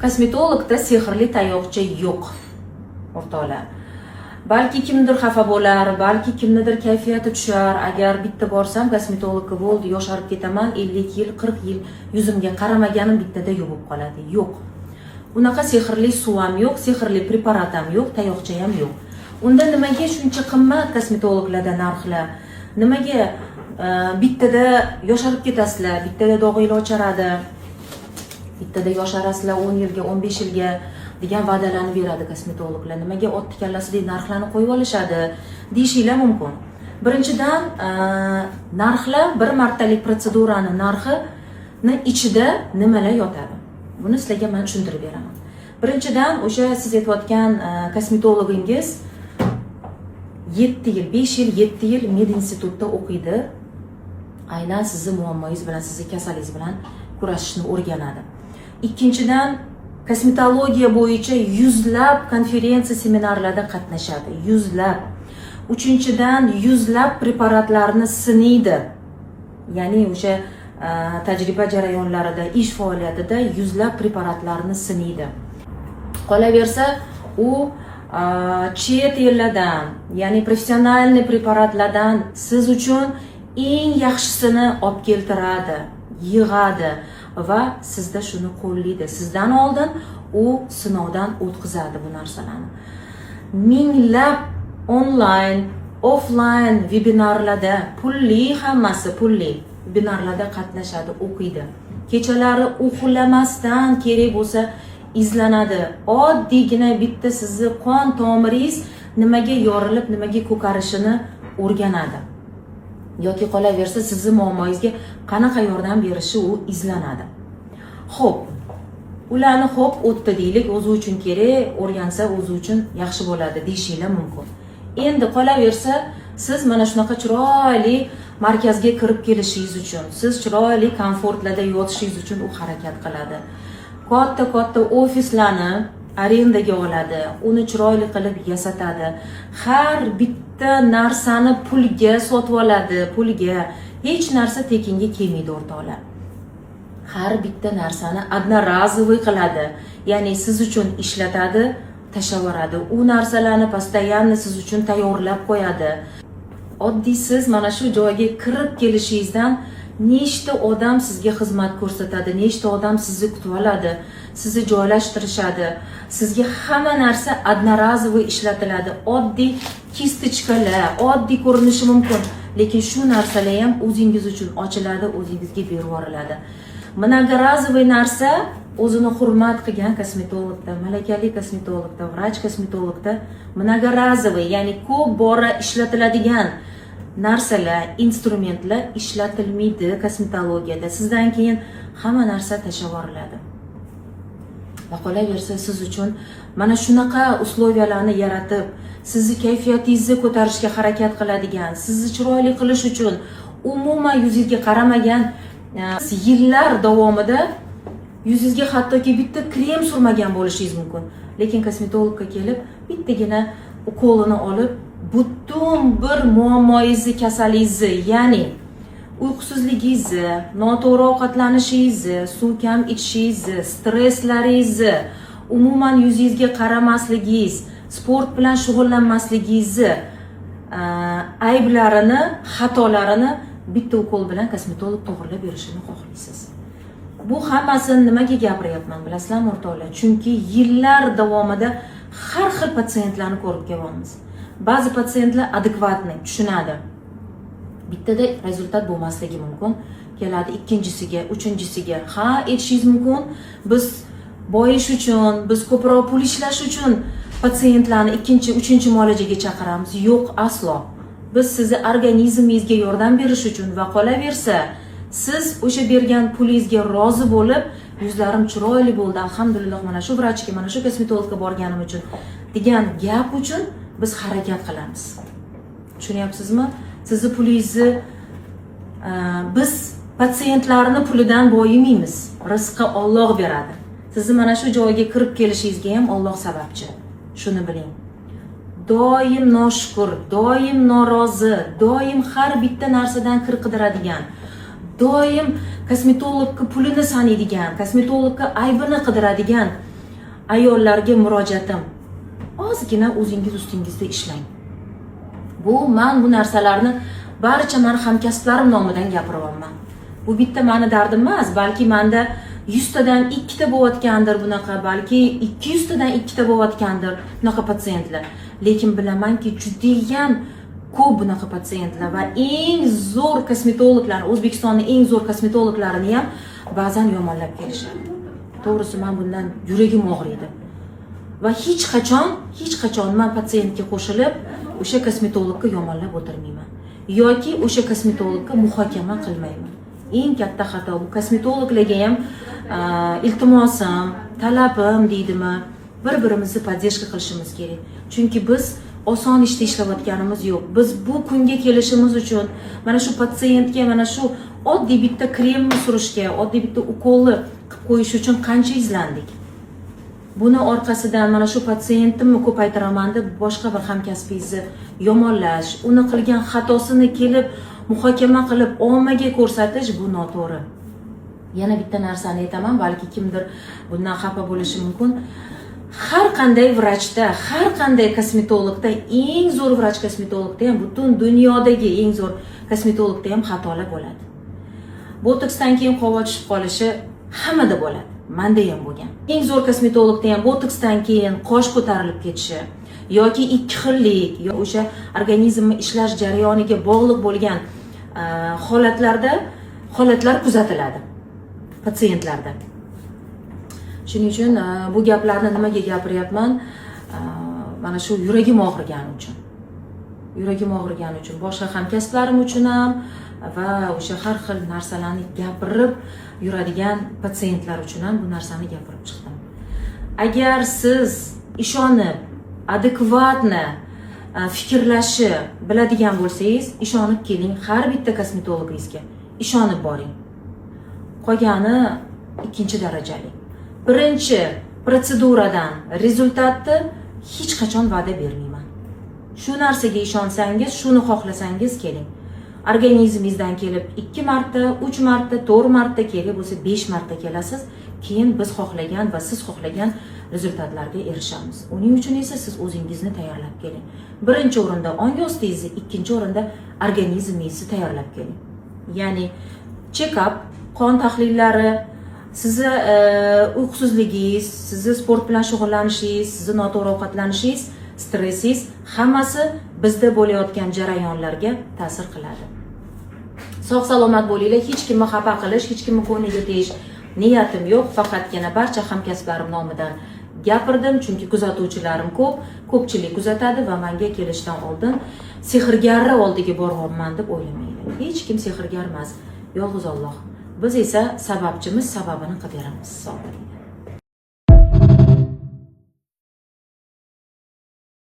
Kosmetologda sehrli tayoqcha yo'q, o'rtoqlar. Balki kimdir xafa bo'lar, balki kimnidir kayfiyati tushar. Agar bitta borsam kosmetologga, bo'ldi, yosharib ketaman, 50 yil, 40 yil yuzimga qaramaganim bittada yuvib qoladi. Yo'q, unaqa sehrli suv ham yo'q, sehrli preparat ham yo'q, tayoqcha ham yo'q. Unda nimaga shuncha qimmat kosmetologlarda narxlar? Nimaga bittada yosharib ketasizlar, bittada dog'inglar ocharadi, bittada yosharasizlar 10 yilga, 15 yilga degan va'dalarni beradi kosmetologlar? Nimaga otni kallasidek narxlarni qo'yib olishadi, deyishinglar mumkin. Birinchidan, narxlar, bir martalik protsedurani narxini ichida nimalar yotadi, buni sizlarga man tushuntirib beraman. Birinchidan, o'sha siz aytayotgan kosmetologingiz 7 yil, 5 yil, 7 yil medinstitutda o'qiydi, aynan sizni muammoyingiz bilan, sizni kasalingiz bilan kurashishni o'rganadi. Ikkinchidan, kosmetologiya bo'yicha yuzlab konferensiya, seminarlarda qatnashadi, yuzlab. Uchinchidan, yuzlab preparatlarni sinaydi, ya'ni o'sha tajriba jarayonlarida, ish faoliyatida yuzlab preparatlarni sinaydi. Qolaversa, u chet ellardan, ya'ni профессиональный preparatlardan siz uchun eng yaxshisini olib keltiradi, yig'adi va sizda shuni qo'llaydi. Sizdan oldin u sinovdan o'tkazadi bu narsalarni. Minglab onlayn, offlayn vebinarlarda, pulli, hammasi pulli vebinarlarda qatnashadi, o'qiydi, kechalari uxlamasdan kerak bo'lsa izlanadi. Oddiygina bitta sizni qon tomiringiz nimaga yorilib, nimaga ko'karishini o'rganadi yoki qolaversa, sizni muammoyingizga qanaqa yordam berishi u izlanadi. Ho'p, ularni ho'p, o'tdi deylik, o'zi uchun kerak, o'rgansa o'zi uchun yaxshi bo'ladi, deyishinglar mumkin. Endi qolaversa, siz mana shunaqa chiroyli markazga kirib kelishingiz uchun, siz chiroyli komfortlarda yotishingiz uchun u harakat qiladi. Katta katta ofislarni arendaga oladi, uni chiroyli qilib yasatadi, har bitta narsani pulga sotib oladi, pulga. Hech narsa tekinga kelmaydi, o'rtoqlar. Har bitta narsani одноразовый qiladi, ya'ni siz uchun ishlatadi, tashlab yuboradi. U narsalarni постоянно siz uchun tayyorlab qo'yadi. Oddiy siz mana shu joyga kirib kelishingizdan nechta odam sizga xizmat ko'rsatadi, nechta odam sizni kutib oladi, sizni joylashtirishadi. Sizga hamma narsa одноразовый ishlatiladi. Oddiy кисточка lar oddiy ko'rinishi mumkin, lekin shu narsalar ham o'zingiz uchun ochiladi, o'zingizga berib yuboriladi. Многоразовый narsa o'zini hurmat qilgan kosmetologda, malakali kosmetologda, vrach kosmetologda многоразовый, ya'ni ko'p bora ishlatiladigan narsalar, instrumentlar ishlatilmaydi kosmetologiyada. Sizdan keyin hamma narsa tashlab yuboriladi. Va qolaversa, siz uchun mana shunaqa условия larni yaratib, sizni kayfiyatingizni ko'tarishga harakat qiladigan, sizni chiroyli qilish uchun umuman yuzingizga qaramagan, yillar davomida yuzingizga hattoki bitta krem surmagan bo'lishingiz mumkin, lekin kosmetologga kelib, bittagina ukolini olib, butun bir muammoyingizni, kasalingizni, ya'ni uyqusizligingizni, noto'g'ri ovqatlanishingizni, suv kam ichishingizni, stresslaringizni, umuman yuzingizga qaramasligingiz, sport bilan shug'ullanmasligingizni ayblarini, xatolarini bitta ukol bilan kosmetolog to'g'irlab berishini xohlaysiz. Bu hammasini nimaga gapiryapman, bilasizlarmi, o'rtoqlar? Chunki yillar davomida har xil patsientlarni ko'rib kelyapmiz. Ba'zi patsientlar адекватный, tushunadi, bittada результат bo'lmasligi mumkin, keladi ikkinchisiga, uchinchisiga. Ha, aytishingiz mumkin, biz boyish uchun, biz ko'proq pul ishlash uchun patsientlarni ikkinchi, uchinchi muolajaga chaqiramiz. Yo'q, aslo. Biz sizni organizmingizga yordam berish uchun va qolaversa, siz o'sha bergan pulingizga rozi bo'lib, "Yuzlarim chiroyli bo'ldi, alhamdulillah, mana shu vrachga, mana shu kosmetologga borganim uchun" degan gap uchun biz harakat qilamiz. Tushunyapsizmi? Sizni pulingizni biz patsientlarni pulidan boyimaymiz, rizqi Olloh beradi. Sizni mana shu joyga kirib kelishingizga ham Olloh sababchi, shuni biling. Doim noshukur, doim norozi, doim har bitta narsadan kir qidiradigan, doim kosmetologga pulini sanaydigan, kosmetologga aybini qidiradigan. Ayollarga murojaatim: ozgina o'zingiz ustingizda ishlang. Bu man bu narsalarni barcha mani hamkasblarim nomidan gapiryapman. Bu bitta mani dardim emas, balki manda 100 tadan ikkita bo'layotgandir bunaqa, balki 200 tadan ikkita bo'layotgandir bunaqa patsientlar. Lekin bilamanki, judayam ko'p bunaqa patsientlar va eng zo'r kosmetologlar, O'zbekistonni eng zo'r kosmetologlarini ham ba'zan yomonlab kelishadi. To'g'risi, man bundan yuragim og'riydi va hech qachon, hech qachon man patsientga qo'shilib o'sha kosmetologga yomonlab o'tirmayman yoki o'sha kosmetologga muhokama qilmayman. Eng katta xato bu. Kosmetologlarga ham iltimosim, talabim deydimi, bir birimizni поддержка qilishimiz kerak, chunki biz oson ishda ishlayotganimiz yo'q. Biz bu kunga kelishimiz uchun, mana shu patsientga mana shu oddiy bitta kremni surishga, oddiy bitta ukolni qilib qo'yish uchun qancha izlandik. Buni orqasidan mana shu patsientimni ko'paytiraman deb boshqa bir hamkasbingizni yomonlash, uni qilgan xatosini kelib muhokama qilib ommaga ko'rsatish, bu noto'g'ri. Yana bitta narsani aytaman, balki kimdir bundan xafa bo'lishi mumkin. Har qanday vrachda, har qanday kosmetologda, eng zo'r vrach kosmetologda ham, butun dunyodagi eng zo'r kosmetologda ham xatolar bo'ladi. Botoksdan keyin qovoq tushib qolishi hammada bo'ladi, manda ham bo'lgan. Eng zo'r kosmetologda ham botoksdan keyin qosh ko'tarilib ketishi yoki ikki xillik yo o'sha organizmni ishlash jarayoniga bog'liq bo'lgan holatlarda holatlar kuzatiladi patsientlarda. Shuning uchun bu gaplarni nimaga gapiryapman? Mana shu yuragim og'rigani uchun, yuragim og'rigani uchun, boshqa hamkasblarim uchun ham va o'sha har xil narsalarni gapirib yuradigan patsientlar uchun ham bu narsani gapirib chiqdim. Agar siz ishonib, адекватно fikrlashni biladigan bo'lsangiz, ishonib keling har bitta kosmetologingizga, ishonib boring. Qolgani ikkinchi darajali. Birinchi protseduradan результат ni hech qachon va'da bermayman. Shu narsaga ishonsangiz, shuni xohlasangiz, keling. Organizmingizdan kelib ikki marta, uch marta, to'rt marta, kerak bo'lsa besh marta kelasiz, keyin biz xohlagan va siz xohlagan результат larga erishamiz. Uning uchun esa siz o'zingizni tayyorlab keling. Birinchi o'rinda ong ostingizni, ikkinchi o'rinda organizmingizni tayyorlab keling. Ya'ni check-up, qon tahlillari, sizni uyqusizligingiz, sizni sport bilan shug'ullanishingiz, sizni noto'g'ri ovqatlanishingiz, stressingiz, hammasi bizda bo'layotgan jarayonlarga ta'sir qiladi. Sog' salomat bo'linglar. Hech kimni xafa qilish, hech kimni ko'ngliga tegish niyatim yo'q. Faqatgina barcha hamkasblarim nomidan gapirdim, chunki kuzatuvchilarim ko'p, ko'pchilik kuzatadi va manga kelishdan oldin sehrgarni oldiga boryapman deb o'ylamanglar. Hech kim sehrgar emas, yolg'iz Olloh. Biz esa sababchimiz, sababini qilib beramiz. Sog' bo'linglar.